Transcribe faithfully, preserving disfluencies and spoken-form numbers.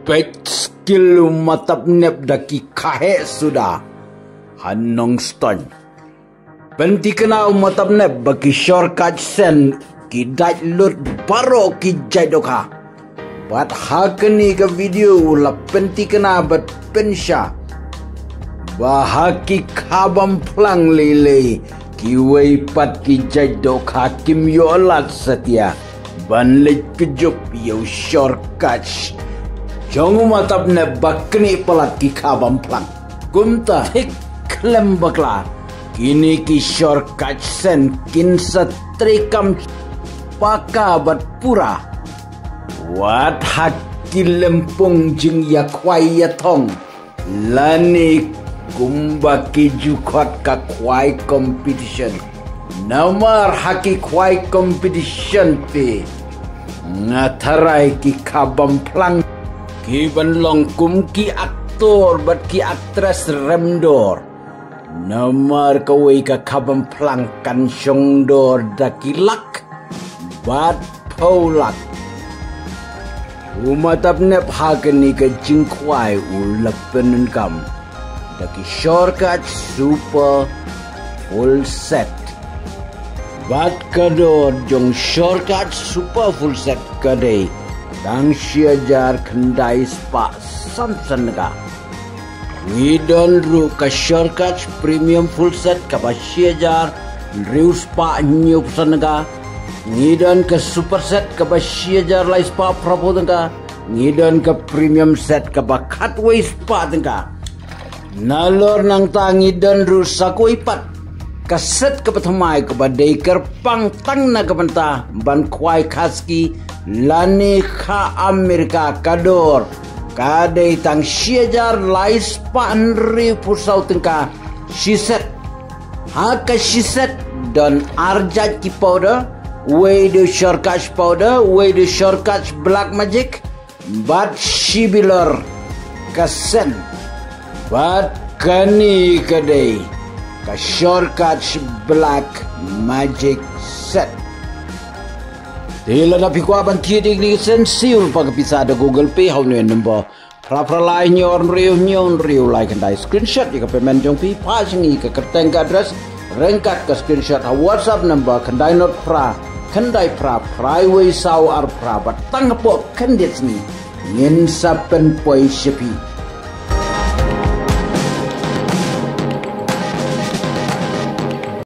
Peit skill u Matap Nep da ki khahe suda ha Nongstoiñ. Pynthikna u Matap Nep ba ki shortcut sen ki dait lut baroh ki jait dohkha. Bad ha kane ka video u la pynthikna bad pynshai ba ha ki kha bam phlang lei lei kiwei pat ki jait dohkha kim ïoh lad satia ban leit kjut ïa u shortcut jong u Matap Nep ba knieh palat ki kha bam phlang. Kumta thik khlem bakla kine ki shortcut sen kin sa treikam paka bad pura. Wat ha ki lympung jingïakhwai ïathong lane kumba ki ju khot ka khwai competition. Namar ha ki khwai competition te nga tharai ki kha bam phlang ki ban long kum ki actor bad ki actress remdor. Namar kawei ka kha bam phlang kan shong dor da ki lak bad phew lak. U Matap Nep ha kane ka jingkhwai u la pyndonkam da ki shortcut super full set. Bad ka dor jong shortcut super full set ka dei tang shi hajar khyndai spah san phew san tyngka. Ngi don ruh ka shortcut premium full set kaba shi hajar hynriew spah hynñiew phew san tyngka. Ngi don ka super set kaba shi hajar lai spah phra phew tyngka. Ngi don ka premium set kaba khatwei spah tyngka. Nalor nangta ngi don ruh sa kawei pat ka set kaba thymmai kaba dei kyrpang tang na ka bynta ban khwai khaski lane kha Amerika ka dor ka dei tang shi hajar lai spah hynriew phew saw tyngka shi set. Ha ka shi set don ar jait ki powder, wei dei shortcut powder, wei dei shortcut black magic, bad shi bilor ka sen. Bad kane ka dei ka shortcut black magic set. Te lada phi kwah ban thied ïa kine ki sen, siew lypa ka pisa da Google Pay ha une u number phra phra lai hynñiew ar hynriew hynñiew hynriew lai khyndai. Screenshot ïa ka payment jong phi, phah sha ngi ka kyrteng ka address ryngkat ka screenshot ha WhatsApp number khyndai not phra khyndai phra phra wei saw ar phra bad tang hapoh khyndiat sngi ngin sa pynpoi sha phi.